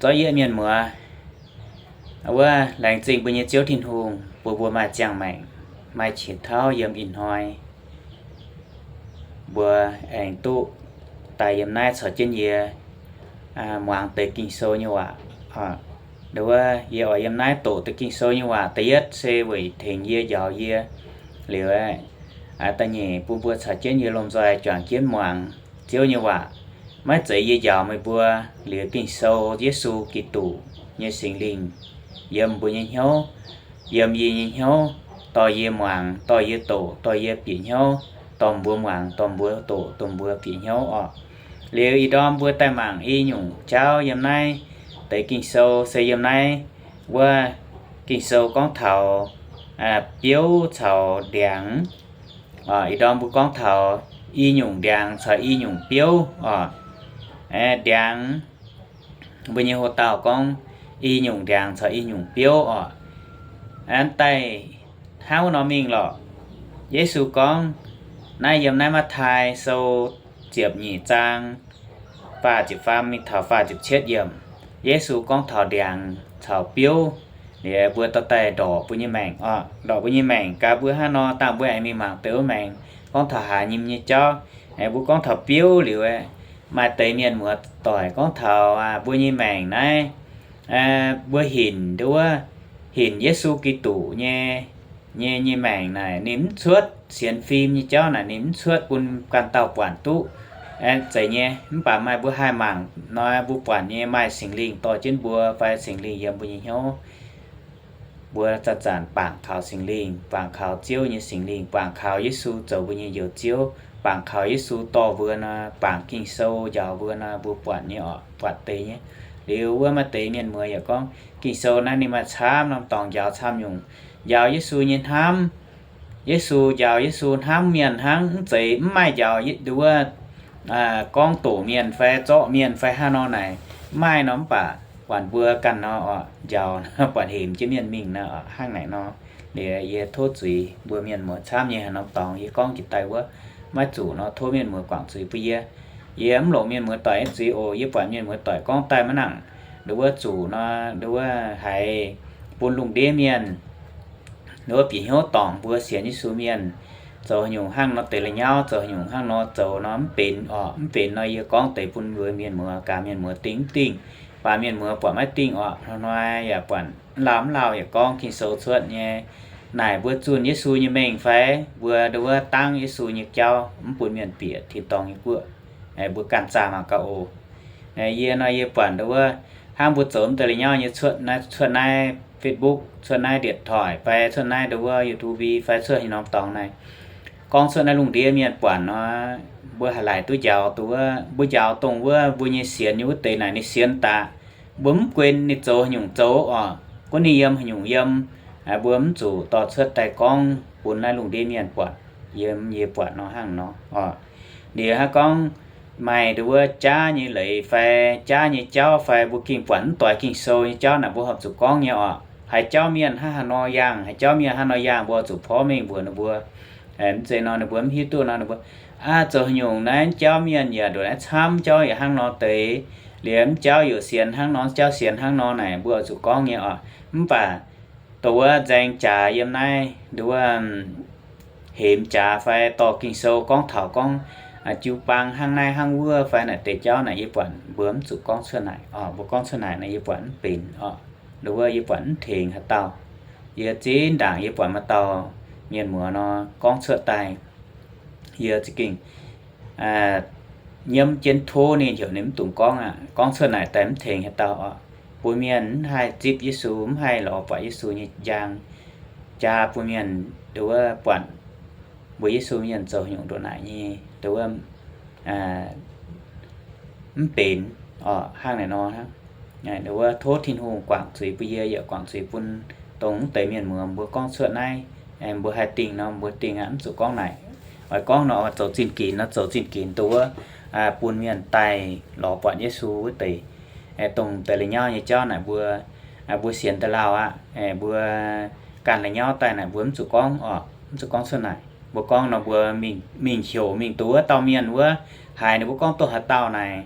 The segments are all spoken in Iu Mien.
Zorqv yie mienh muoz, wuov laengz zingh mbuo nyei Ziouv Tin-Hungh bun mbuo maaih ziangh maengc, maaih qiex tauv yiem ih hnoi mbuo aengx duqv daaih yiem naaiv caux jienv yie muangx deix Ging-Sou nyei waac. Wuov yie oix yiem naaiv doqc deix Ging-Sou nyei waac. Da'yietv se weic tengx yie njaaux yie liuz, da'nyeic bun mbuo caux jienv yie lomh nzoih juangc jienv muangx Ziouv nyei waac. Maiv zeiz yie njaaux meih mbuo, liuz Ging-Sou, Yesu Giduc nyei Singx Lingh yiem mbuo nyei hnyouv, yiem yie nyei hnyouv, dorh yie muangx, dorh yie doqc, dorh yie bieqc hnyouv, dorh mbuo muangx, dorh mbuo doqc, dorh mbuo bieqc hnyouv orqc. Liuz ih ndorm mbuo daaih mangc i nyungc jauv yiem naaiv deix Ging-Sou se yiem naaiv wuov Ging-Sou gorngv taux biouv caux ndiangx. Ih ndorm mbuo gorngv taux i nyungc ndiangx caux i nyungc biouv orqc. Ndiangx, mbuo nyei hoc-dauh gorngv i nyungc ndiangx caux i nyungc biouv orqc. Daaih hnangv wuov nor mingh lorqc. Yesu gorngv naaiv yiem naaiv Matv^tai Sou ziepc nyeic zaang faah ziepc faam mingh taux faah ziepc cietv yiemc. Yesu gorngv taux ndiangx caux biouv. Liuz mbuo dorh daaih ndorqc mbuo nyei maengc orqc. Ndorqc mbuo nyei maengc gaax mbuo hnangv nor dangh mbuo aengx mingh mangc deix wuov maengc gorngv taux haaix nyungc nyei jauv. Mbuo gorngv taux biouv liuz, maaih deix mienh muoz doic gorngv taux mbuo nyei maengc naaiv, mbuo hinc nduov, hinc Yesu Giduc nyei, nyei, nyei maengc naaic ninh mv cuotv, sienx fim nyei jauv naaic ninh mv cuotv bun ganh dauh buatc duqv. Zeiz nyei, mv baac maaih mbuo haih mangc nor, mbuo buatc nyei maaih Singx Lingh dorh jienv mbuo fai Singx Lingh yiem mbuo nyei hnyouv. Mbuo zanc-zanc bangc kaux Singx Lingh, bangc kaux Ziouv nyei Singx Lingh, bangc kaux Yesu zoux mbuo nyei Njoux Ziouv, bangc kaux Yesu dorh mbuo nor, bangc Ging-Sou njaaux mbuo nor, mbuo buatc nyei orqc, buatc deix nyei. Liuz wuov maaih deix mienh muoz yaac gorngv Ging-Sou naaiv ninh maaih camv norm dorngx njaaux camv nyungc, njaaux Yesu nyei hnamv. Yesu njaaux Yesu hnamv mienh hnangv, mv zeiz mv maaih njaaux wuov gorngv doqc mienh fai zorqv mienh fai hnangv nor naaic, mv maaih nor. Mv baac buatc mbuo ganh nor orqc, njaaux buatc hemx jienv mienh mingh nor orqc, hnangv naaic nor. Liuz yie tov zuiz mbuo mienh muoz camv nyei haaix norm dorngx yie gorngv jiex daaih wuov, maiv zuqc nor tov mienh muoz guangc zuiz bun yie. Yie mv longc mienh muoz doic nyei zuiz oc. Yie buatc mienh muoz doic gorngv daaih maiv nangc, nduov wuov zuqc nor, nduov wuov haiz bun lungh ndiev mienh, nduov wuov bieqc hnyouv dorngc mbuo sienx Yesu mienh zoux haaix nyungc hnangv nor deix la'nyauv, zoux haaix nyungc hnangv nor zoux nor mv benx orqc. Mv benx nor yie gorngv deix bun mbuo mienh muoz, gaax mienh muoz dingh mv dingh, baac mienh muoz buatc maiv dingh orqc. Hnoi-hnoi yaac buatc mv lauh mv lauh yaac gorngv Ging-Sou cuotv nyei, naaic mbuo zunh Yesu nyei mengh fai mbuo nduov wuov dangv Yesu nyei jauv mv bun mienh bieqc tin-dorngh nyei guoqv. Mbuo ganh zaah mangc gaax oc. Yie nor yie buatc nduov wuov, hnangv mbuo zoux mv deix la'nyauv nyei cuotv naaiv, cuotv naaiv Facebook, cuotv naaiv điện thoại fai cuotv naaiv nduov wuov YouTube fai cuotv haaix norm dorngx naaic, gorngv cuotv naaiv lungh ndiev mienh buatc nor, mbuo haih laaic duqv njaaux nduov wuov, mbuo njaaux dongh wuov mbuo nyei sienx nyei wuov deix naaic ninh sienx daaih, mbuo mv guen ninh zoux haaix nyungc zoux orqc, gunv ninh yiem haaix nyungc yiem, mbuo mv zuqc dorh cuotv daaih gorngv bun naaiv lungh ndiev mienh buatc. Yiem yie buatc nor hnangv nor orqc. Liuz hnangv gorngv maaih nduov wuov jaav nyei leiz fai jaav nyei jauv fai mbuo gengh buatc mv doix Ging-Sou nyei jauv naaic mbuo horpc zuqc gorngv nyei orqc. Haaix jauv mienh hnangv haaix nor yangh, haaix jauv mienh hnangv nor yangh mbuo zuqc porv mengh mbuox ninh mbuo. Mv zeiz nor ninh mbuo mv hiuv duqv nor ninh mbuo, aa, zoux haaix nyungc naaiv jauv mienh yaac ndongc naaiv camv, jauv yaac hnangv nor deix, liuz mv jauv youc sienx hnangv nor, jauv sienx hnangv nor naaic mbuo zuqc gorngv nyei orqc. Mv baac dongh wuov nzaeng jaax yiem naaiv nduov wuov hemx jaax fai dorh Ging-Sou gorngv taux gorngv jiu-baang hnangv naaiv hnangv wuov fai naaic deix jauv naaic yie buatc mbuo mv zuqc gorngv cuotv naaic orqc. Mbuo gorngv cuotv naaic naaic yie buatc mv benx orqc. Nduov wuov yie buatc mv tengx haaix dauh. Yie zinh ndaangc yie buatc maaih dauh mienh muoz nor gorngv cuotv daaih, yie za'gengh nyiemv jienv tov ninh, heuc ninh mv dungx gorngv aqv. Gorngv cuotv naaic daaih mv tengx haaix dauh orqc. Bun mienh mv haih zipv Yesu, mv haih lorz buatc Yesu nyei njang, jaa bun mienh nduov wuov buatc mbuo Yesu mienh zoux nyungc ndongc naaic nyei nduov wuov mv benx orqc. Hnangv naaic nor hnangv. Nduov wuov tov Tin-Hungh guangc zuiz bun yie yaac guangc zuiz bun dongh mv deix mienh muoz mbuo gorngv cuotv naaiv, mbuo haih dingh nor mbuo dingh aqv, mv zuqc gorngv naaic. Oix gorngv nor zoux zinh ginx nor zoux zinh ginx nduov wuov bun mienh daaih lorz buatc Yesu wuov deix. Dongh deix la'nyauv nyei jauv naaic mbuo, mbuo sienx daaih lauh aqv. Mbuo ganh la'nyauv daaih naaic mbuo mv zuqc gorngv orqc, mv zuqc gorngv cuotv naaic. Mbuo gorngv nor mbuo mingh heuc mingh duqv wuov dauh mienh wuov, haiz ninh mbuo gorngv duqv haaix dauh naaic,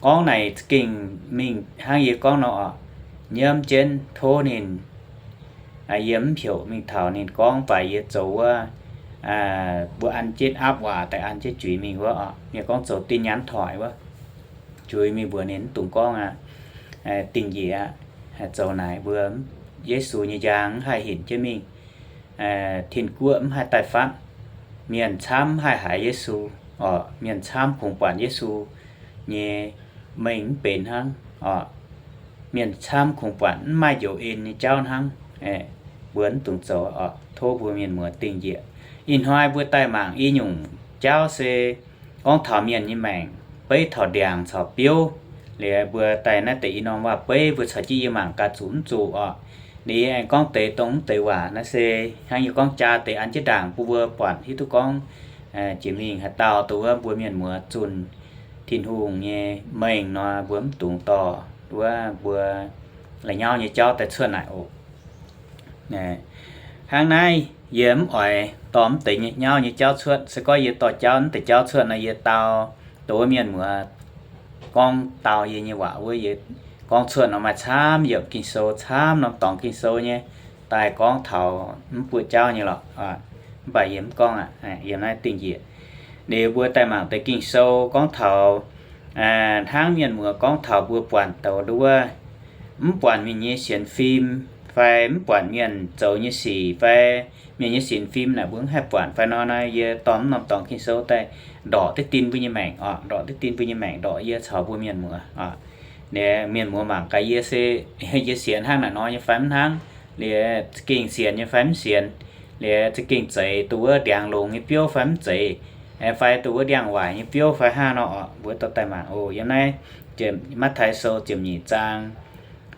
gorngv naaic za'gengh mingh hnangv yie gorngv nor oc, nyiemv jienv tov ninh, yie mv heuc mingh taux ninh gorngv, baac yie zoux wuov, mbuo an jienv aapv waac daaih an jienv juiz mingh wuov oc. Mienh gorngv zoux tin nhắn thoại wuov, juiz mingh mbuox ninh mv dungx gorngv aqv, dingh njiec aqv, zoux naaic mbuo, Yesu nyei njang mv haih hinc jienv mingh, Tin-Guoqv mv haih daaih fatv, mienh camv mv haih haiz Yesu oc, mienh camv kungx buatc Yesu nyei mengh mv benx hnangv oc, mienh camv kungx buatc mv maaih njoux en nyei jauv hnangv. Mbuo mv dungx zoux oc. Tov mbuo mienh muoz dingh njiec. Ih hnoi mbuo daaih mangc i nyungc jauv se gorngv taux mienh nyei maengc, beiv taux ndiangx caux biouv. Liuz mbuo daaih naaiv deix i norm waac-beiv mbuo caux jienv yie mangc gaax zuqc mv zuqc oc. Ninh aengx gorngv deix dongh mv deix waac naaiv se hnangv yie gorngv jaa deix an jienv ndaangc bun mbuo buatc hiuv duqv gorngv jiex mingh haaix dauh dongh wuov mbuo mienh muoz zunh Tin-Hungh nyei mengh nor, mbuo mv dungx dorh wuov mbuo la'nyauv nyei jauv daaih cuotv naaic oc. Hnangv naaiv yie mv oix dorh mv deix nyauv nyei jauv cuotv. Se gorngv yie dorh jauv mv deix jauv cuotv nor, yie dau dongh wuov mienh muoz gorngv dau yie nyei waac wuov, yie gorngv cuotv nor maaih camv yiemc Ging-Sou, camv norm dorngx Ging-Sou nyei, daaih gorngv taux mv buoqv jauv nyei lorqc. Mv baac yie mv gorngv aqv, yiem naaiv dingh njiec. Liuz mbuo daaih mangc deix Ging-Sou gorngv taux hnangv mienh muoz gorngv taux mbuo buatc douz nduov, mv buatc mienh nyei sienx fim, fai mv buatc mienh zoux nyei sic, fai mienh nyei sienx fim naaic mbuo mv haih buatc fai nor, naaiv yie dorh mv norm dorngx Ging-Sou daaih ndorqc diqv dien mbuo nyei maengc oc, ndorqc diqv dien mbuo nyei maengc, ndorqc yie caux mbuo mienh muoz oc. Liuz mienh muoz mangc gaax yie se, yie sienx hnangv naaic nor nyei fai mv hnangv, liuz za'gengh sienx nyei fai mv sienx, liuz za'gengh zeiz dongh wuov ndiangx longx nyei biouv fai mv zeiz, fai dongh wuov ndiangx waaic nyei biouv fai hnangv nor oc. Mbuo dorh daaih mangc oc. Yiem naaiv Matv^taai Sou ziepc nyeic zaang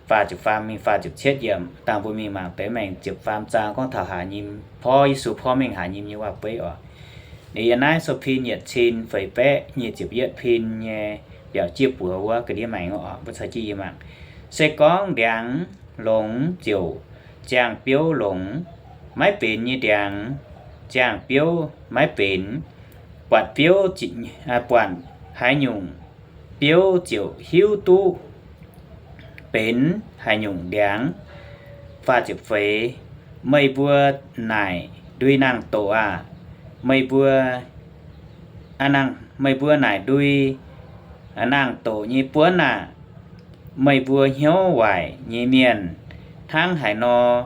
faah ziepc faam mingh faah ziepc cietv yiemc. Dangh mbuo mingh mangc deix maengx ziepc faam zaang gorngv taux haaix nyim, porv Yesu porv mengh haaix nyim nyei waac-beiv oc. Liuz yiem naaiv sou pin yietc cin feix baeqv nyic ziepc yietv pin nyei mbiaauc jieqv buoz wuov ga'ndiev maengx oc. Mbuo caux jienv yie mangc. Se gorngv ndiangx longx ziouc ziangh biouv longx, maiv benx nyei ndiangx ziangh biouv maiv benx. Buatc biouv, buatc haaix nyungc biouv ziouc hiuv duqv benx haaix nyungc ndiangx. Faah ziepc feix, meih mbuo naaic ndui nangh doqc aah! Meih mbuo, meih mbuo naaic ndui nangh doqc nyei buonv aah! Meih mbuo hnyouv waaic nyei mienh, hnangv haaix nor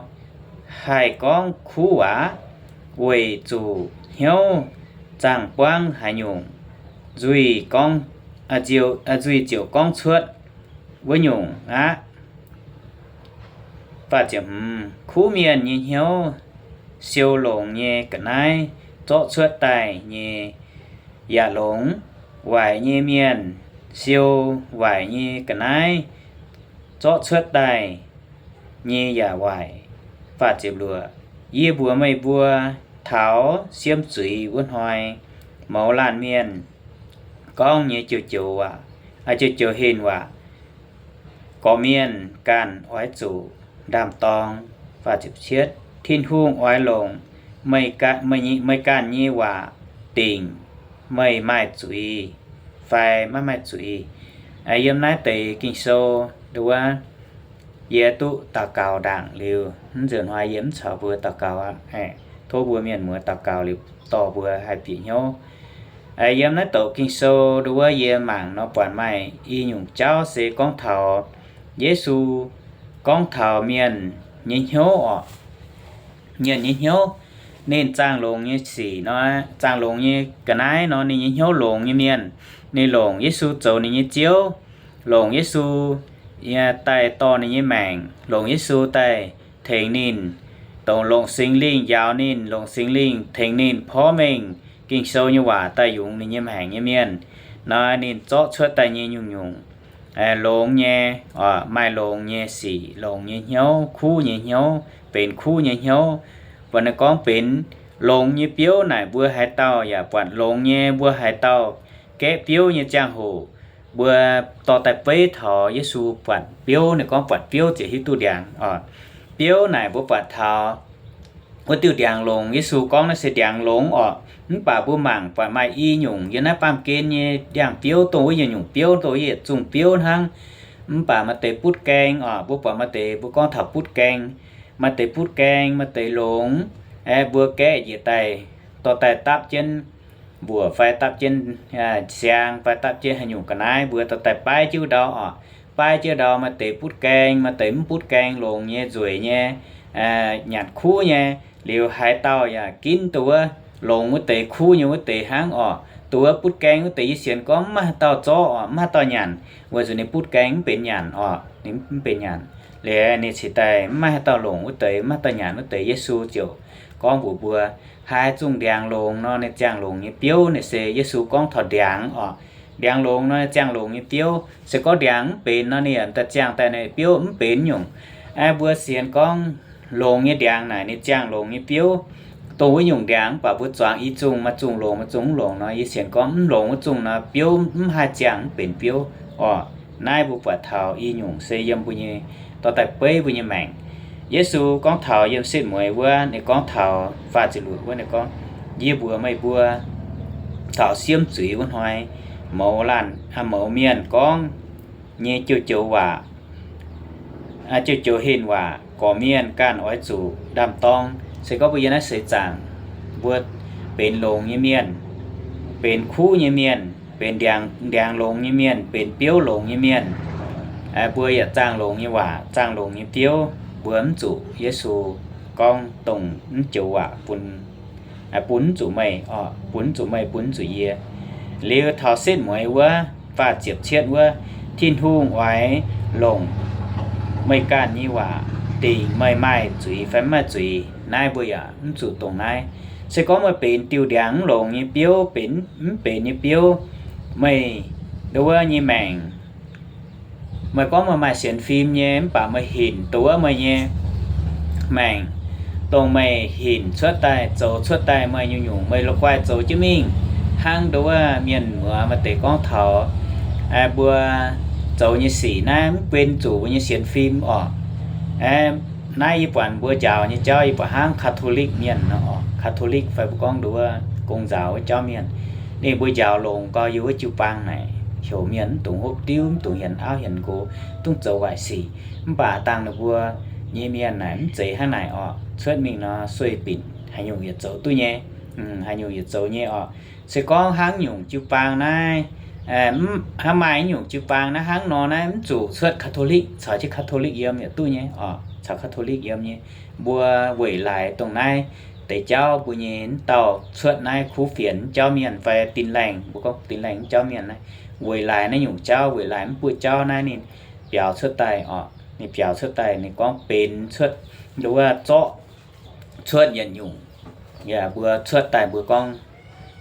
haih gorngv kuv waac? Weic zuqc hnyouv zaangh buangv haaix nyungc, nzuih gorngv, nzuih ziouc gorngv cuotv wuov nyungc aqv. Kuv mienh nyei hnyouv siou longx nyei ga'naaiv zorqv cuotv daaih nyei yaac longx. Waaic nyei mienh siou waaic nyei ga'naaiv zorqv cuotv daaih nyei yaac waaic. Yie mbuox meih mbuo, taux siemv zuiz wuov hnoi, mouz laanh mienh gorngv nyei joux-joux waac, joux-joux henh waac, gorqv-mienh ganh oix zuqc ndaam-dorng. Tin-Hungh oix longc meih ganh nyei waac dingc meih maaih zuiz fai maiv maaih zuiz. Yiem naaiv deix Ging-Sou nduov, yie duqv daux gaux ndaangc liuz, mv nzunc hnoi yie mv caux mbuo daux gaux aqv. Tov mbuo mienh muoz daux gaux liuz dorh mbuo haih bieqc hnyouv. Yiem naaiv douc Ging-Sou nduov yie mangc nor buatc maaih i nyungc jauv se gorngv taux Yesu gorngv taux mienh nyei hnyouv oc. Mienh nyei hnyouv, ninh zaangh longx nyei sic nor, zaangh longx nyei ga'naaiv nor, ninh nyei hnyouv longx nyei mienh. Ninh longc Yesu zoux ninh nyei Ziouv, longc Yesu daaih dorh ninh nyei maengc, longc Yesu daaih tengx ninh, dongh longc Singx Lingh njaaux ninh, longc Singx Lingh tengx ninh porv mengh Ging-Sou nyei waac daaih yungz ninh nyei maengc nyei mienh. Nor ninh zorqv cuotv daaih nyei nyungc-nyungc longx nyei, maaih longx nyei sic, longx nyei hnyouv, kuv nyei hnyouv, benx kuv nyei hnyouv. Mbuo naaiv gorngv benx longx nyei biouv naaic mbuo haaix dauh yaac buatc longx nyei. Mbuo haaix dauh gaeqv biouv nyei ziangh hoc, mbuo dorh daaih beiv taux Yesu buatc biouv, ninh gorngv buatc biouv ziouc hiuv duqv ndiangx oc. Biouv naaic mbuo buatc taux wuov diuh ndiangx longx. Yesu gorngv naaiv se ndiangx longx oc. Mv baac mbuo mangc buatc maaih i nyungc yiem naaiv baamh gen nyei ndiangx-biouv, dongh wuov yietc nyungc biouv, dongh wuov yietc zungh biouv hnangv. Mv baac maaih deix butv gaeng oc. Mbuo buatc maaih deix, mbuo gorngv taux butv gaeng, maaih deix butv gaeng, maaih deix longx. Aeqv, mbuo gaeqv njiec daaih, dorh daaih dapv jienv mbuoqc fai dapv jienv siang fai dapv jienv haaix nyungc ga'naaiv, mbuo dorh daaih baiv jienv ndau oc. Baiv jienv ndau maaih deix butv gaeng, maaih deix mv butv gaeng, longx nyei, nzueic nyei, nyanc kuv nyei. Liuz haaix dauh yaac ginv dongh wuov longx wuov deix, kuv nyei wuov deix hnangv oc. Dongh wuov butv gaeng wuov deix yie sienx gorngv mv maaih haaix dauh zorqv oc, mv maaih haaix dauh nyanc, weic zuqc ninh butv gaeng mv benx nyanc oc, ninh mv benx nyanc. Liuz ninh cingx daaih mv maaih haaix dauh longc wuov deix, mv maaih haaix dauh nyanc wuov deix. Yesu ziouc gorngv mbuox mbuo, haaix zungh ndiangx longx nor, ninh ziangh longx nyei biouv naaic se Yesu gorngv taux ndiangx oc. Ndiangx longx nor, ninh ziangh longx nyei biouv. Se gorngv ndiangx mv benx nor, ninh yaac daaih ziangh daaih naaic biouv mv benx nyungc. Aeqv, mbuo sienx gorngv longx nyei ndiangx naaic ninh ziangh longx nyei biouv. Dongh wuov nyungc ndiangx mv baac mbuo zuangx i zungh, maaih zungh longx, maaih zungh mv longx nor, yie sienx gorngv mv longx wuov zungh nor, biouv mv haih ziangh mv benx biouv oc. Naaiv mbuo buatc taux i nyungc se yiem mbuo nyei, dorh daaih beiv mbuo nyei maengc. Yesu gorngv taux yiem setv mueiz wuov, ninh gorngv taux faah ziepc luoqc wuov, ninh gorngv, yie mbuox meih mbuo, taux siemv zuiz wuov hnoi, mouz laanh, mouz mienh gorngv nyei joux-joux waac, joux-joux henh waac, gorqv-mienh ganh oix zuqc ndaam-dorng. Se gorngv mbuo yiem naaiv seix zaangc, mbuo benx longx nyei mienh, benx kuv nyei mienh, benx ndiangx, ndiangx longx nyei mienh, benx biouv longx nyei mienh, mbuo yaac zaangh longx nyei waac, zaangh longx nyei biouv. Mbuo mv zuqc, Yesu gorngv, dongh mv joux waac bun, bun mv zuqc meih oc, bun mv zuqc meih, bun mv zuqc yie. Liuz taux setv mueiz wuov, faah ziepc cietv wuov, Tin-Hungh oix longc meih ganh nyei waac dingc meih maaih zuiz fai mv maaih zuiz. Naaiv mbuo yaac mv zuqc dongh naaiv. Se gorngv meih benx diuh ndiangx mv longx nyei biouv, benx mv benx nyei biouv, meih ndo wuov nyei maengc, meih gorngv meih maaih sienx fim nyei, mv baac meih hinc ndo wuov meih nyei maengc, dongh meih hinc cuotv daaih, zoux cuotv daaih meih nyungc-nyungc, meih la'guaih zoux jienv mingh hnangv ndo wuov mienh muoz maaih deix gorngv taux mbuo zoux nyei sic naaiv mv bun zuqc mbuo nyei sienx fim oc. Naaiv yie buatc mbuo njaaux nyei jauv, yie buatc hnangv Catholic mienh nor oc, Catholic fai mbuo gorngv ndo wuov gong nzaaux wuov jauv mienh, ninh mbuo njaaux longx gau yiem wuov jiu-baang naaic, heuc mienh mv dungx hopv diuv, mv dungx hienx auv hienx nqox, dungx zoux waaic sic. Mv baac dangh ninh mbuo nyei mienh naaic mv zeiz hnangv naaic oc. Cuotv mingh nor sueih binc, haaix nyungc yietc zoux duqv nyei, haaix nyungc yietc zoux nyei oc. Se gorngv hnangv nyungc jiu-baang naaiv, hnangv maaih nyungc jiu-baang naaiv hnangv nor naaiv mv zuqc cuotv Catholic, caux jienv Catholic yiem yietc duqv nyei oc, caux Catholic yiem nyei. Mbuo weic laaix dongh naaiv deix jauv mbuo nyei mv dauh cuotv naaiv kuv fienx jauv mienh fai Tin-Laengh, mbuo gorngv Tin-Laengh jauv mienh naaiv, weic laaix naaiv nyungc jauv, weic laaix mv buoqv jauv naaiv ninh biaux cuotv daaih oc. Ninh biaux cuotv daaih ninh gorngv benx cuotv, ndo wuov zorqv cuotv yietc nyungc. Yaac mbuo cuotv daaih mbuo gorngv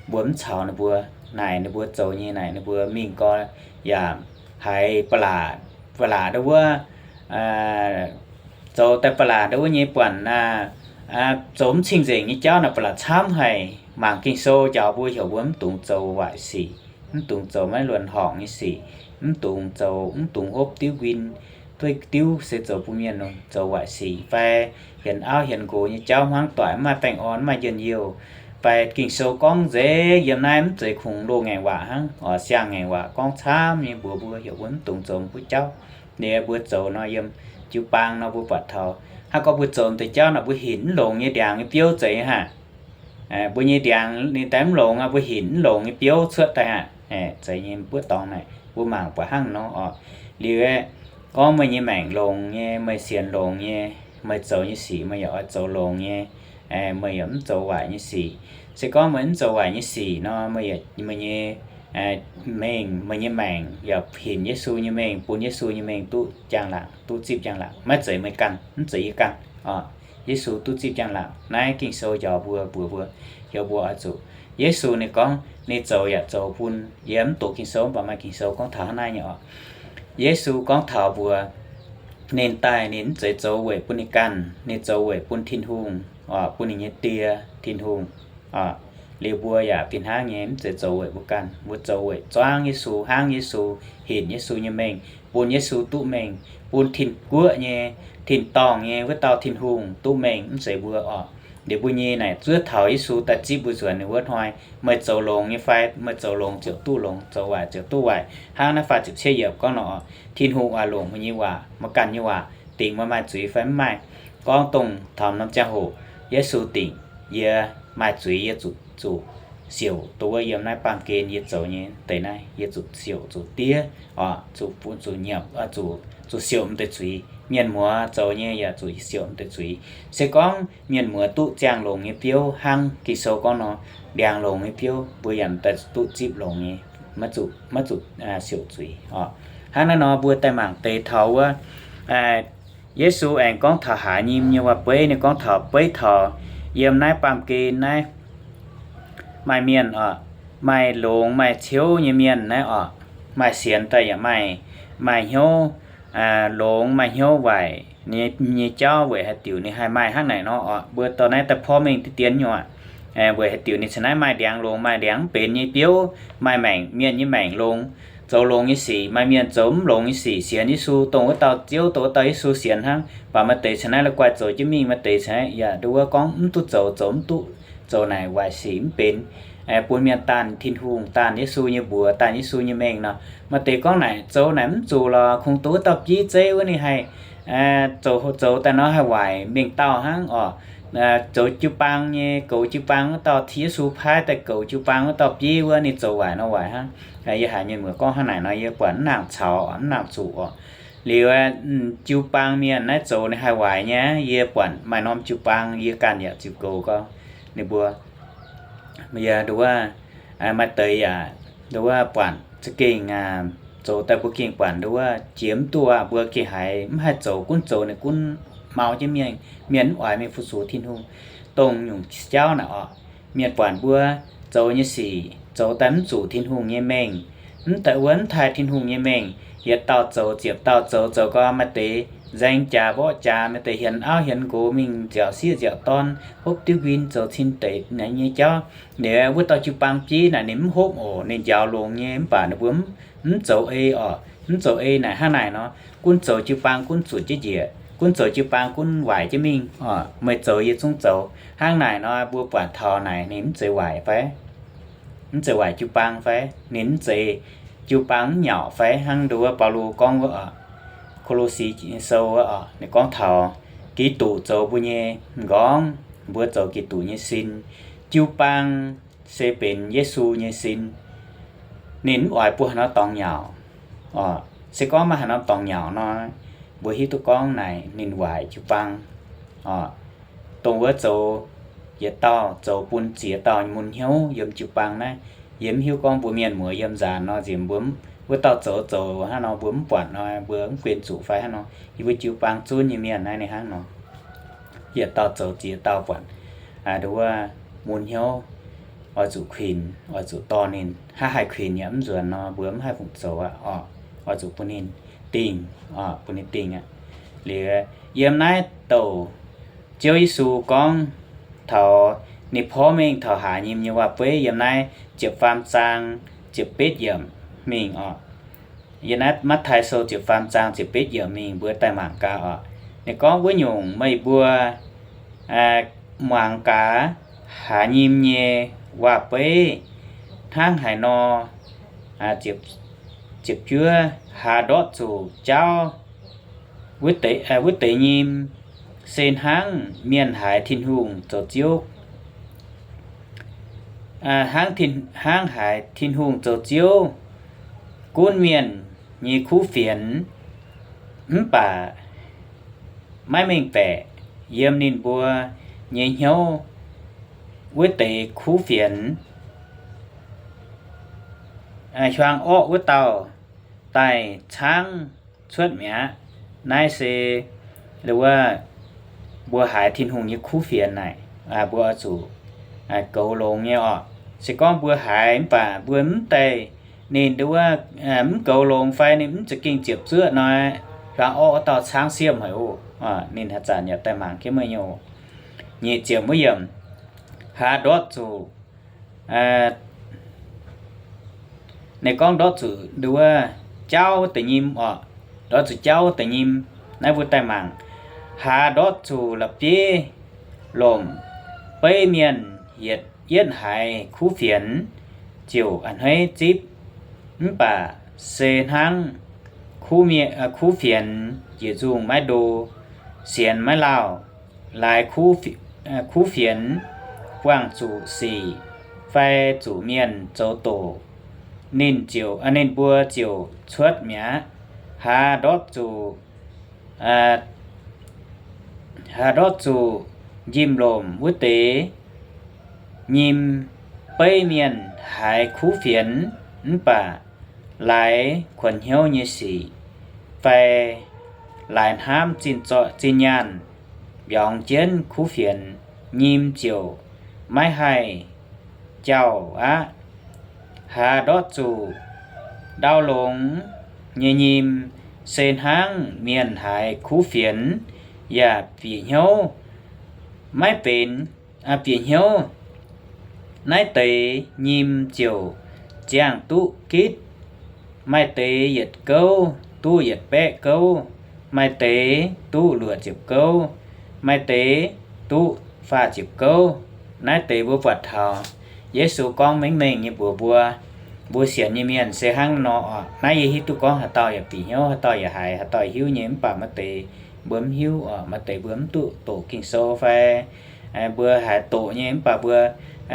mbuo mv caux ninh mbuo, naaic ninh mbuo zoux nyei naaic ninh mbuo mingh gau, yaac haiz ba'laqc, ba'laqc ndo wuov, zoux daaih ba'laqc ndo wuov nyei buonc, zoux mv cing-nzengc nyei jauv naaic ba'laqc camv haic. Mangc Ging-Sou njaaux mbuo heuc mbuo mv dungx zoux waaic sic, mv dungx zoux maiv luonx horngc nyei sic, mv dungx zoux, mv dungx hopv diuv nquin, duqv diuv se zoux bun mienh zoux waaic sic fai hienx auv hienx nqox nyei jauv hmuangv doic, mv maaih baengh orn, mv maaih njien-youh. Fai Ging-Sou gorngv nzengc yiem naaiv mv zeiz kungx loz-ngaengc waac hnangv oc, siang-ngaengc waac gorngv camv nyei mbuox mbuo heuc mbuo mv dungx zoux mbuo jauv. Ninh mbuo zoux nor yiem jiu-baang nor mbuo buatc taux, hnangv gorngv mbuo zoux deix jauv naaic mbuo hinc mv longx nyei ndiangx nyei biouv zeiz nyei hnangv. Mbuo nyei ndiangx ninh daaih mv longx aqv, mbuo hinc mv longx nyei biouv cuotv daaih hnangv. Zeiz nyei, buov dorngx naaic mbuo mangc buatc hnangv nor oc. Liuz aeqv, gorngv meih nyei maengc longx nyei, meih sienx longx nyei, meih zoux nyei sic meih yaac oix zoux longx nyei, meih yaac mv zoux waaic nyei sic. Se gorngv meih mv zoux waaic nyei sic nor, meih, meih nyei mengh, meih nyei maengc yaac hinc Yesu nyei mengh, bun Yesu nyei mengh duqv jaang-laangc, duqv zipv jaang-laangc. Maiv zeiz meih ganh, mv zeiz yie ganh oc. Yesu duqv zipv jaang-laangc. Naaiv Ging-Sou njaaux mbuo, mbuox mbuo, heuc mbuo oix zuqc, Yesu ninh gorngv ninh zoux yaac zoux bun, yie mv doqc Ging-Sou mv baac maaih Ging-Sou gorngv taux hnangv naaiv nyei oc. Yesu gorngv taux mbuox, ninh daaih ninh mv zeiz zoux weic bun ninh ganh, ninh zoux weic bun Tin-Hungh oc, bun ninh nyei Die, Tin-Hungh oc. Liuz mbuo yaac fih hnangv nyei, mv zeiz zoux weic mbuo ganh, mbuo zoux weic zuangv Yesu, hnangv Yesu, hinc Yesu nyei mengh, bun Yesu duqv mengh, bun Tin-Guoqv nyei, tin-dorngh nyei wuov dauh Tin-Hungh duqv mengh, mv zeiz mbuo oc. Liuz mbuo nyei naaic zuov taux Yesu daaih zipv mbuo nzuonx ninh wuov hnoi, meih zoux longx nyei fai? Meih zoux longx ziouc duqv longx, zoux waaic ziouc duqv waaic. Hnangv naaiv faah ziepc cietv yiemc gorngv nor, Tin-Hungh oix longc meih nyei waac, meih ganh nyei waac dingc meih maaih zuiz fai mv maaih. Gorngv dongh taux norm ziangh hoc Yesu dingc, yie maaih zuiz, yie zuqc, zuqc siouc dongh wuov yiem naaiv baamh gen yie zoux nyei deix naaiv, yie zuqc siouc zuqc diev, oc, zuqc, zuqc nyiemc, zuqc, zuqc siouc m'deix zuiz. Mienh muoz zoux nyei yaac zuqc siouc m'deix zuiz. Se gorngv mienh muoz duqv ziangh longx nyei biouv hnangv Ging-Sou gorngv nor, ndiangx longx nyei biouv mbuo yaac daaih duqv zipv longx nyei, maiv zuqc, maiv zuqc siouc zuiz oc. Hnangv naaiv nor mbuo daaih mangc deix taux wuov, Yesu aengx gorngv taux haaix nyim nyei waac-beiv, ninh gorngv taux beiv taux yiem naaiv baamh gen naaiv maaih mienh oc, maaih longx maaih ciouv nyei mienh naaiv oc, maaih sienx daaih yaac maaih, maaih hnyouv longx maaih hnyouv waaic nyei jauv weic haaix diuc ninh haih maaih hnangv naaic nor oc. Mbuo dorh naaiv daaih porv mengh diqv dien nyuoqc, weic haaix diuc ninh cingx naaiv maaih ndiangx longx maaih ndiangx mv benx nyei biouv, maaih maengc, mienh nyei maengc longx, zoux longx nyei sic, maaih mienh zoux mv longx nyei sic. Sienx Yesu dongh wuov dauh Ziouv, dongh wuov dauh Yesu sienx hnangv, mv baac maaih deix cingx naaiv la'guaih zoux jienv mingh, maaih deix cingx naaiv yaac nduov wuov gorngv mv duqv zoux, zoux mv duqv, zoux naaic waaic sic mv benx, bun mienh daanh Tin-Hungh, daanh Yesu nyei mbuox, daanh Yesu nyei mengh nor. Maaih deix gorngv naaic zoux naaic mv zuqc lorqc, kungx dongh wuov dauh bieiv zeiv wuov ninh haih zoux, zoux daaih nor haih waaic mengh dauh hnangv oc. Zoux jiu-baang nyei, goux jiu-baang wuov dauh, Yesu paaiv daaih goux jiu-baang wuov dauh bieiv wuov ninh zoux waaic nor waaic hnangv. Yie haiz mienh muoz gorngv hnangv naaic nor yie buatc mv nangc caux, mv nangc zuqc oc. Liuz, jiu-baang mienh naaiv zoux ninh haih waaic nyei, yie buatc maaih norm jiu-baang yie ganh yaac ziux goux gorngv ninh mbuo, yie nduov, maaih deix yaac nduov buatc za'gengh zoux daaih mbuo gengh buatc nduov jiex mv duqv aqv. Mbuo gengh haiz mv haih zoux, gunv zoux ninh gunv mau jienv mienh, mienh mv oix mingh fu-sux Tin-Hungh. Dongh nyungc jauv naaic oc, mienh buatc mbuo zoux nyei sic zoux daaih mv zuqc Tin-Hungh nyei mengh, mv daaih wuov mv taaih Tin-Hungh nyei mengh, yietc dauh zoux ziepc dauh zoux, zoux gau maaih deix nzaeng jaax mborqv jaax, maaih deix hienx auv hienx nqox mingh nziaauc sieqv nziaauc dorn, hopv diuv nquin zoux cin deic nyei jauv. Liuz wuov dauh jiu-baang bieiv naaic ninh mv hopv oc, ninh njaaux longx nyei mv baac ninh mbuo mv zoux ei oc. Mv zoux ei naaic hnangv naaic nor, gunv zoux jiu-baang gunv zunc jienv njiec, gunv zoux jiu-baang gunv waaic jienv mingh oc. Meih zoux yie zungv zoux. Hnangv naaic nor mbuo buatc taux naaic ninh mv zeiz waaic fai? Mv zeiz waaic jiu-baang fai? Ninh mv zeiz jiu-baang mv nyauc fai? Hnangv nduov Baulo gorngv wuov oc, Ko^lo^si Sou wuov oc, ninh gorngv taux Giduc zoux mbuo nyei m'nqorngv, mbuo zoux Giduc nyei sin. Jiu-baang se benx Yesu nyei sin. Ninh mv oix bun haaix norm dorngx nyauc oc. Se gorngv maaih haaix norm dorngx nyauc nor, mbuo hiuv duqv gorngv naaic ninh waaic jiu-baang oc. Dongh wuov zoux yietc dauh zoux bun ziex dauh mun hnyouv yiem jiu-baang naaiv. Yie mv hiuv gorngv mbuo mienh muoz yiem nzaanx nor nziex mbuo wuov dauh zoux zoux hnangv nor mbuo mv buatc nor, mbuo mv guen zuqc fai hnangv nor. Yie mbuo jiu-baang zunv nyei mienh naaiv ninh hnangv nor, yietc dauh zoux ziex dauh buatc nduov mun hnyouv oix zuqc kuinx, oix zuqc dorh ninh. Hnangv haih kuinx yaac mv nzuonx nor, mbuo mv haih fungc zoux aqv oc. Oix zuqc bun ninh dingh oc, bun ninh dingh aqv. Liuz yiem naaiv douc Ziouv Yesu gorngv taux ninh porv mengh taux haaix nyim nyei waac-beiv yiem naaiv ziepc faam zaang ziepc betv yiemc mingh oc. Yiem naaiv Matv^tai Sou ziepc faam zaang ziepc betv yiemc mingh mbuo daaih mangc gaax oc. Ninh gorngv wuov nyungc meih mbuo muangx gaax haaix nyim nyei waac-beiv hnangv haaix nor, ziepc juov, haaz ndortv zuqc jaauv wuov deix nyim se hnangv mienh haiz Tin-Hungh zoux Ziouv, hnangv, hnangv haiz Tin-Hungh zoux Ziouv gunv mienh nyei kuv fienx, mv baac maiv mengh baeqc yiem ninh mbuo nyei hnyouv wuov deix kuv fienx, hiuang orqv wuov dauh daaih caangv cuotv mi'aqv. Naaiv se wuov mbuo haiz Tin-Hungh nyei kuv fienx naaic, mbuo oix zuqc goux longx nyei orqc. Se gorngv mbuo haiz mv baac mbuo mv daaih, ninh nduov mv goux longx fai ninh mv za'gengh ziepc zuoqv nor, hiuang orqv wuov dauh caangv siemv haic oc. Ninh haaix zanc yaac daaih mangc jienv meih nyei oc. Nyic ziepc wuov yiemc, haaz ndortv zuqc Ninh gorngv ndortv zuqc nduov jaauv wuov deix nyim orqc, ndortv zuqc jaauv wuov deix nyim. Naaiv mbuo daaih mangc, haaz ndortv zuqc la'bieiv lomc, Beiv mienh yietc, yietv haiz kuv fienx ziouc a'hneiv zipv, mv baac se hnangv kuv fienx njiec nzungh maiv ndo, sienx maiv lauh, laaix kuv fienx buangh zuqc sic fai zuqc mienh zoux doqc, ninh ziouc, ninh mbuo ziouc cuotv mi'aqv. Haaz ndortv zuqc, haaz ndortv zuqc njimv-lomc wuov deix nyim beiv mienh haiz kuv fienx mv baac laaix kuonx hnyouv nyei sic fai laaix hnamv zinh nyaanh mbiorngz jienv kuv fienx, nyim ziouc maiv haih jauh aqv. Haaz ndortv zuqc ndau longx nyei nyim se hnangv mienh haiz kuv fienx yaac bieqc hnyouv maiv benx, bieqc hnyouv. Naaiv deix nyim ziouc ziangh duqv gitv. Maaih deix yietc gouv duqv yietc baeqv gouv, maaih deix duqv luoqc ziepc gouv, maaih deix duqv faah ziepc gouv. Naaiv deix mbuo buatc taux Yesu gorngv mengh mengh nyei mbuox mbuo, mbuo sienx nyei mienh se hnangv nor oc. Naaiv yie hiuv duqv gorngv haaix dauh yaac bieqc hnyouv, haaix dauh yaac haiz, haaix dauh yaac haiz, haaix dauh yaac hiuv nyei, mv baac maaih deix mbuo mv duqv, doqc Ging-Sou fai mbuo haiz doqc nyei, mv baac mbuo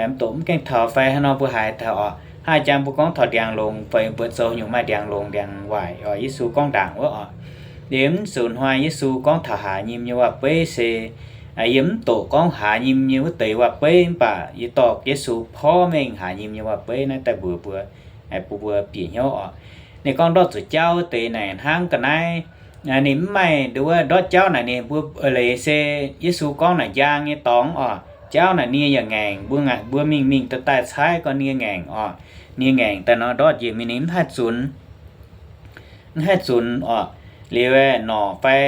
mv doqc mv gaengh taux fai haaix nor mbuo haiz taux oc. Hnangv jang mbuo gorngv taux ndiangx-longx fai mbuo zoux nyungc maaih ndiangx-longx ndiangx-waaic oc, Yesu gorngv ndaangc wuov oc. Liuz mv zuqc hnoi Yesu gorngv taux haaz nyim nyei waac-beiv se yie mv doqc gorngv haaz nyim nyei wuov deix waac-beiv, mv baac yie dorh Yesu porv mengh haaz nyim nyei waac-beiv naaiv daaih mbuox mbuo, bun mbuo bieqc hnyouv oc. Ninh gorngv ndortv zuqc jauv wuov deix naaic hnangv ga'naaiv. Ninh mv maaih nduov ndortv jauv naaic ninh mbuo leiz se Yesu gorngv naaic njang nyei dorngx oc. Jauv naaic nie yaac ngaengc, mbuo, mbuo mingh mingh daaih daaih caaiv gorngv nie ngaengc oc. Nie ngaengc daaih nor ndortv njiec mingh ninh mv haih zunx, mv haih zunx oc. Liuz norqc fai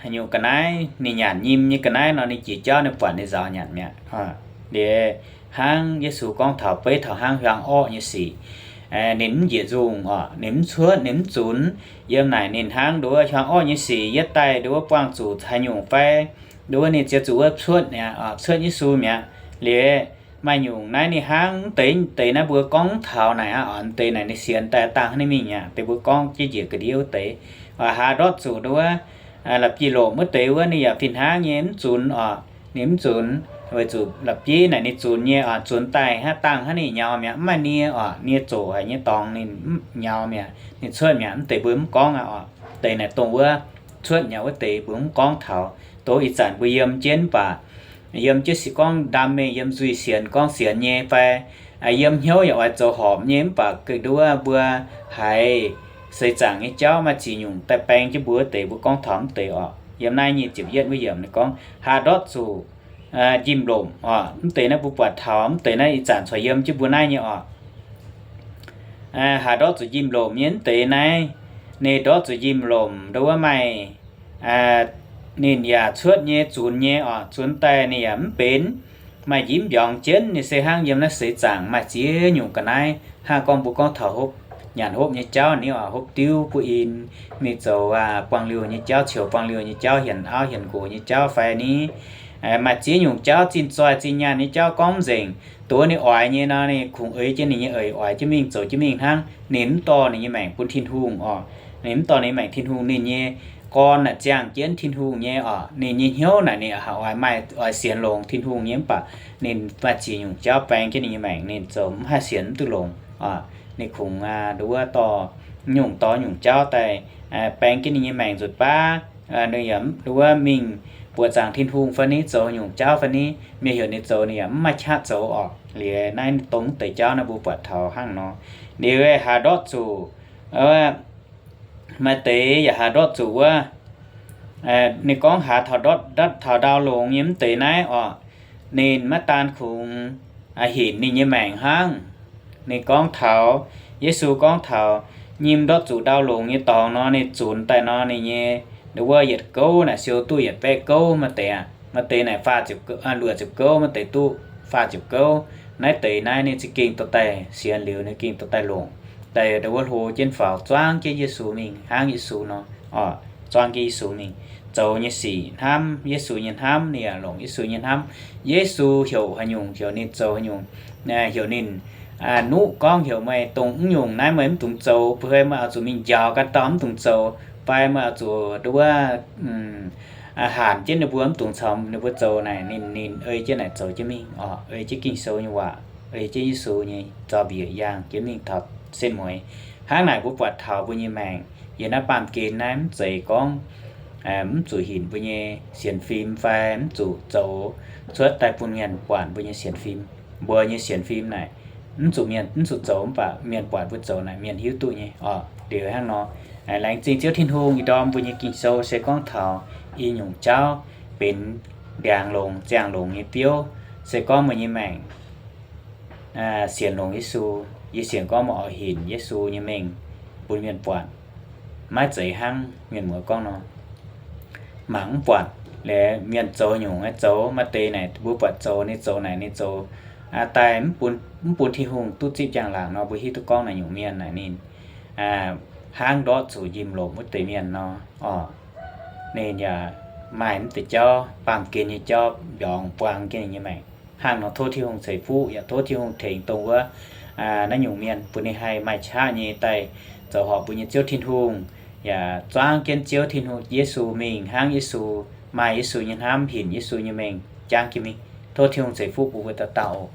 haaix nyungc ga'naaiv ninh nyanc nyim nyei ga'naaiv nor ninh jiex jauv ninh buatc ninh nzaaux nyanc mi'aqv. Liuz hnangv Yesu gorngv taux beiv taux hnangv hiuang orqv nyei sic, ninh mv njiec nzungh oc, ninh mv cuotv, ninh mv zunx. Yiem naaic ninh hnangv nduov hiuang orqv nyei sic yietv daaih nduov buangh zuqc haaix nyungc fai nduov ninh ziex zuqc wuov cuotv mi'aqv, cuotv Yesu mi'aqv. Liuz maaih nyungc naaiv ninh hnangv deix, deix naaiv mbuo gorngv taux naaic aqv oc, deix naaic ninh sienx daaih dangh hnangv naaiv mingh mi'aqv, deix mbuo gorngv jienv njiec ga'ndiev wuov deix. Haaz ndortv zuqc nduov la'bieiv-lomc wuov deix wuov ninh yaac fih hnangv nyei mv zunx oc. Ninh mv zunx weic zuqc la'bieiv naaic ninh zunx nyei oc, zunx daaih hnangv dangh hnangv ninh nyaux mi'aqv, mv maaih nie oc, nie zoqc haic nyei dorngx ninh mv nyaux mi'aqv, ninh cuotv mi'aqv. Mv deix mbuo mv gorngv aqv oc. Deix naaic dongh wuov cuotv mi'aqv wuov deix mbuo mv gorngv taux. Dongh ih zanc mbuo yiem jienv mv baac yiem jienv se gorngv ndaam mengh yiem nzuih sienx gorngv sienx nyei fai yiem hnyouv yaac oix zoux horpc nyei mv baac ga'nduov mbuo haiz seix zaangc nyei jauv maaih ziex nyungc daaih baeng jienv mbuo wuov deix mbuo gorngv taux mv deix oc. Yiem naaiv nyic ziepc yietv wuov yiemc ninh gorngv haaz ndortv zuqc njimv-lomc oc. Mv deix naaiv mbuo buatc taux mv deix naaiv ih zanc corc yiem jienv mbuo naaiv nyei oc. Haaz ndortv zuqc njimv-lomc nyei mv deix naaiv, ninh ndortv zuqc njimv-lomc nduov wuov maaih ninh yaac cuotv nyei, zunx nyei oc. Zunx daaih ninh yaac mv benx. Maaih njimv mbiorngz jienv ninh se hnangv yiem naaiv seix zaangc maaih ziex nyungc ga'naaiv. Hnangv gorngv mbuo gorngv taux hopv, nyanc hopv nyei jauv ni oc, hopv diuv buov in, mingh zoux buangh liuh nyei jauv, ceux buangh liuh nyei jauv, hienx auv hienx nqox nyei jauv fai ni, maaih ziex nyungc jauv, zinh zoih zinh nyaanh nyei jauv gorngv mv nzengc. Dongh ninh oix nyei nor ninh kungx eix jienv ninh nyei eix oix jienv mingh zoux jienv mingh hnangv. Ninh mv dorh ninh nyei maengc bun Tin-Hungh oc. Ninh mv dorh ninh nyei maengc Tin-Hungh, ninh nyei gorn naaic ziangh jienv Tin-Hungh nyei oc. Ninh nyei hnyouv naaic ninh oix maaih, oix sienx longx Tin-Hungh nyei mv baac ninh maaih ziex nyungc jauv baeng jienv ninh nyei maengc, ninh zoux mv haih sienx mv duqv longx oc. Ninh kungx nduov dorh nyungc dorh nyungc jauv daaih baeng jienv ninh nyei maengc nzutc baac ninh yaac nduov mingh buoqc zaangc Tin-Hungh fai ni, zoux nyungc jauv fai ni, mienh heuc ninh zoux ninh yaac mv maaih qaqv zoux oc. Liuz naaiv dongh mv deix jauv naaiv mbuo buatc taux hnangv nor. Liuz haaz ndortv zuqc, maaih deix yaac haaz ndortv zuqc wuov, ninh gorngv haaz taux ndortv, taux ndau longx nyei mv deix naaiv oc. Ninh maiv daan kungx hinc ninh nyei maengc hnangv. Ninh gorngv taux, Yesu gorngv taux nyim ndortv zuqc ndau longx nyei dorngx nor, ninh zunx daaih nor ninh nyei wuov yietc gouv naaic siou duqv yietc baeqv gouv. Maaih deix, maaih deix naaic faah ziepc, luoqc ziepc gouv, maaih deix duqv faah ziepc gouv. Naaiv deix naaiv ninh za'gengh dorh daaih sienx liuz ninh gengh dorh daaih longc, daaih wuov hlo jienv faaux zuangv jienv Yesu mingh hnangv Yesu nor oc. zuangv jienv Yesu mingh. Zoux nyei sic hnamv Yesu nyei hnamv, ninh yaac longc Yesu nyei hnamv. Yesu heuc haaix nyungc, heuc ninh zoux haaix nyungc, heuc ninh nuqv gorngv heuc meih dongh mv nyungc naaiv meih mv dungx zoux, fai meih oix zuqc mingh njaaux ganh dauh mv dungx zoux, fai meih oix zuqc nduov wuov, hanc jienv ninh mbuo mv dungx caux ninh mbuo zoux naaic, ninh, ninh ei jienv naaic zoux jienv mingh oc, ei jienv Ging-Sou nyei waac, ei jienv Yesu nyei zaux-mbiec yangh jienv mingh taux setv mueiz. Hnangv naaic mbuo buatc taux mbuo nyei maengc yiem naaiv baamh gen naaiv mv zeiz gorngv mv zuqc hinc mbuo nyei sienx fim fai mv zuqc zoux cuotv daaih bun mienh buatc mbuo nyei sienx fim. Mbuo nyei sienx fim naaic mv zuqc mienh, mv zuqc zoux mv baac mienh buatc mbuo zoux naaic mienh hiuv duqv nyei oc. Liuz hnangv nor, laengz zingh Ziouv Tin-Hungh ih ndorm mbuo nyei Ging-Sou se gorngv taux i nyungc jauv benx ndiangx longx ziangh longx nyei biouv, se gorngv meih nyei maengc sienx longx Yesu. Yie sienx gorngv meih oix hinc Yesu nyei mengh bun mienh buatc, maiv zeiz hnangv mienh muoz gorngv nor, mangc mv buatc. Liuz mienh zoux nyungc zoux, maaih deix naaic mbuo buatc zoux, ninh zoux naaic ninh zoux daaih mv bun Tin-Hungh duqv zipv njang-laangc nor, mbuo hiuv duqv gorngv naaic nyungc mienh naaic ninh hnangv ndortv zuqc njimv-lomc wuov deix mienh nor oc. Ninh yaac maaih mv deix jauv, baamh gen nyei jauv mbiorngz buang jienv ninh nyei maengc. Hnangv nor tov Tin-Hungh ceix fuqv yaac tov Tin-Hungh tengx dongh wuov naaiv nyungc mienh bun ninh haih maaih qaqv nyei daaih zoux horpc mbuo nyei Ziouv Tin-Hungh, yaac zuangv jienv Ziouv Tin-Hungh Yesu mingh hnangv Yesu, maaih Yesu nyei hnamv, hinc Yesu nyei mengh jangv jienv mingh. Tov Tin-Hungh ceix fuqv bun mbuo dauh dauh oc.